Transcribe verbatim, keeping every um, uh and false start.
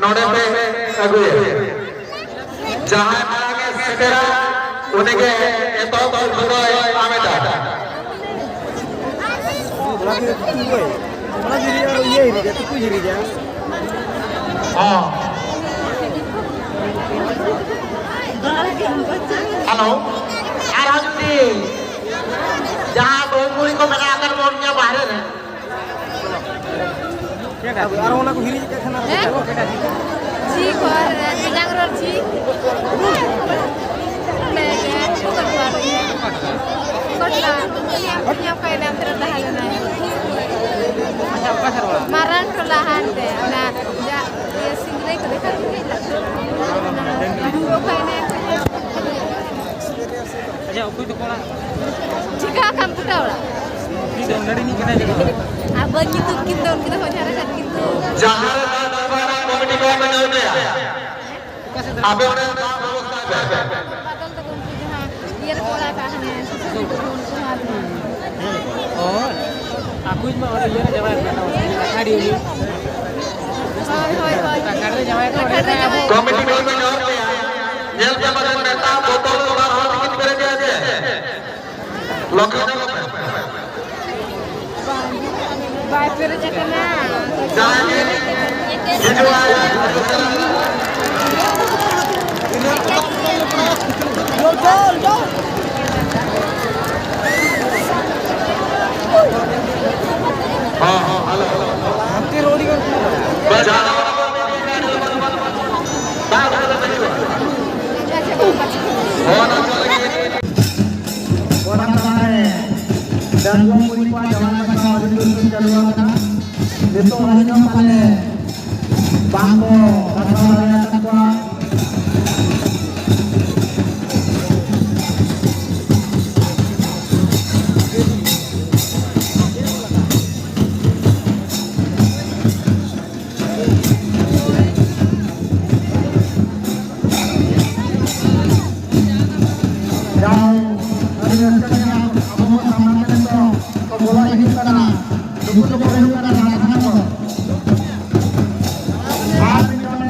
ᱱᱚᱰᱮ ᱯᱮ ᱟᱹᱜᱩᱭᱟ᱾ ᱡᱟᱦᱟᱸᱭ ᱢᱟᱲᱟᱝ ᱮ ᱥᱮᱴᱮᱨᱟ, ᱩᱱᱤᱜᱮ ᱮᱛᱚᱦᱚᱵ ᱥᱤᱨᱯᱟᱹ ᱫᱚᱭ ᱦᱟᱢᱮᱴᱟ᱾ ᱚᱱᱟ ᱫᱚ ᱛᱩᱠᱩᱭ᱾ ᱚᱱᱟ ᱫᱚ ᱤᱭᱟᱹ ᱤᱫᱤᱭᱟ, ᱛᱩᱠᱩᱭ ᱤᱫᱤᱭᱟ᱾ ᱦᱚᱸ᱾ ᱦᱮᱞᱳ᱾ ᱟᱨᱦᱚᱸ ᱡᱩᱫᱤ ᱡᱟᱦᱟᱸ ᱵᱟᱹᱦᱩ ᱠᱩᱲᱤ ᱠᱚ ᱢᱮᱱᱟᱜ ᱟᱠᱟᱫ ᱵᱚᱱ ᱜᱮᱭᱟ ᱵᱟᱦᱨᱮ ᱨᱮ, ᱟᱨ ᱚᱱᱟ ᱠᱚ ᱦᱤᱨᱤᱡ ᱠᱟᱜ ᱠᱷᱟᱱ ᱟᱨ ᱦᱮᱸ? ᱡᱷᱤ ᱠᱚ ᱟᱨ ᱡᱟᱝ ᱨᱚᱲ ᱡᱷᱤ᱾ ᱚᱸᱰᱮ ᱜᱮ, ᱠᱚᱴᱞᱟ᱾ ᱠᱚᱴᱞᱟ᱾ ᱤᱧᱟᱹᱜ ᱠᱚᱭ ᱱᱟᱢ ᱛᱮ ᱛᱟᱦᱮᱸ ᱞᱮᱱᱟᱭ᱾ ᱢᱟᱨᱟᱝ ᱴᱚᱞᱟ ᱦᱟᱱᱛᱮ, ᱚᱱᱟ ᱡᱟ-, ᱤᱭᱟᱹ ᱥᱤᱝᱨᱟᱹᱭ ᱠᱚ ᱫᱮᱠᱷᱟᱣ ᱠᱮᱫ ᱞᱟᱹᱴᱩ᱾ ᱚᱱᱟ ᱞᱟᱹᱴᱩ ᱠᱚ ᱮᱱᱮᱡ᱾ ᱟᱪᱪᱷᱟ, ᱚᱠᱚᱭ ᱛᱟᱠᱚ ᱚᱲᱟᱜ? ᱪᱤᱠᱟ ᱟᱠᱟᱱ ᱵᱩᱴᱟᱹ ᱚᱲᱟᱜ? ᱩᱱᱤ ᱫᱚ ᱱᱟᱹᱲᱤ ᱨᱤᱱᱤᱡ ᱠᱟᱱᱟᱭ ᱡᱟᱹᱱᱤᱡ᱾ ᱟᱨ ᱵᱟᱹᱧ ᱧᱩᱛᱩᱢ ᱠᱤᱱ ᱫᱚ, ᱩᱱᱠᱤᱱ ᱫᱚ ᱦᱚᱧᱦᱟᱨ ᱟᱠᱟᱫ ᱠᱤᱱ ᱫᱚ᱾ ᱡᱟᱦᱟᱸ ᱨᱮ ᱫᱟᱜ ᱫᱚᱨᱵᱟᱨ ᱠᱚᱢᱤᱴᱤ ᱠᱚ ᱵᱮᱱᱟᱣ ᱞᱮᱭᱟ᱾ ᱟᱯᱮ ᱚᱸᱰᱮ ᱫᱟᱜ ᱵᱮᱵᱚᱥᱛᱷᱟᱭ ᱯᱮ᱾ ᱵᱟᱫᱚᱞ ᱛᱟᱠᱚ ᱩᱱᱠᱩ ᱡᱟᱦᱟᱸ ᱤᱭᱟᱹ ᱨᱮᱠᱚ ᱚᱲᱟᱜ ᱟᱠᱟᱫ ᱦᱟᱱᱮ ᱥᱩᱥᱩᱱ ᱠᱚ ᱩᱱᱠᱩ ᱦᱚᱸ ᱟᱨ ᱦᱳᱭ᱾ ᱟᱠᱚᱭᱤᱡ ᱢᱟ ᱚᱸᱰᱮ ᱤᱭᱟᱹ ᱨᱮ ᱡᱟᱶᱟᱭ ᱠᱟᱱᱟ, ᱠᱟᱪᱷᱟᱲᱤ ᱩᱱᱤ᱾ ᱦᱳᱭ, ᱦᱳᱭ, ᱦᱳᱭ᱾ ᱠᱟᱪᱷᱟᱲ ᱨᱮ ᱡᱟᱶᱟᱭ ᱠᱟᱱᱟ, ᱠᱟᱪᱷᱟᱲ ᱨᱮ ᱡᱟᱶᱟᱭ ᱠᱚᱢᱤᱴᱤ ᱠᱚ ᱢᱮᱱᱟᱜ ᱯᱮᱭᱟ᱾ ᱧᱮᱞ ᱯᱮ ᱵᱟᱠᱷᱟᱱ ᱢᱮᱛᱟ ᱵᱚᱛᱚᱞ ᱠᱚ ᱵᱟᱨ ᱦᱚᱲ ᱛᱮᱠᱤᱱ ᱯᱮᱨᱮᱡᱮᱜᱼᱟ ᱡᱮ᱾ ᱞᱚᱠᱠᱷᱚ ᱧᱚᱜ ᱯᱮ᱾ ᱵᱟᱭ ᱯᱮᱨᱮᱡ ᱟᱠᱟᱱᱟ᱾ ᱡᱟᱦᱟᱸᱭ ᱜᱮ ᱦᱤᱡᱩᱜᱼᱟᱭ, ᱦᱚᱸ, ᱦᱚᱸ, ᱦᱮᱞᱳ᱾ ᱵᱟᱡᱟᱣ᱾ ᱚᱱᱟ ᱛᱟᱞᱟᱨᱮ ᱰᱟᱺᱜᱩᱣᱟᱹ ᱠᱩᱲᱤ ᱠᱚᱣᱟᱜ ᱡᱟᱶᱟᱭ ᱵᱟᱪᱷᱟᱣ ᱟᱹᱰᱤ ᱡᱳᱨ ᱜᱮ ᱪᱟᱹᱞᱩ ᱟᱠᱟᱱᱟ᱾ ᱱᱤᱛᱚᱜ ᱦᱟᱹᱵᱤᱡ ᱦᱚᱸ ᱯᱟᱞᱮ ᱵᱟᱝ ᱠᱚ ᱵᱟᱪᱷᱟᱣ ᱫᱟᱲᱮ ᱟᱠᱟᱫ ᱠᱚᱣᱟ᱾ ᱡᱟᱣ ᱟᱹᱰᱤ ᱨᱟᱹᱥᱠᱟᱹ ᱜᱮ ᱟᱵᱚ ᱦᱚᱸ ᱥᱟᱢᱟᱝ ᱨᱮ ᱱᱤᱛᱚᱜ ᱠᱚ ᱵᱚᱞᱚ ᱦᱤᱡᱩᱜ ᱠᱟᱱᱟ, ᱱᱩᱠᱩ ᱫᱚᱠᱚ ᱦᱩᱭᱩᱜ ᱠᱟᱱᱟ ᱨᱟᱡᱽᱱᱚᱜᱚᱨ᱾ ᱟᱨ ᱢᱤᱫᱴᱟᱝ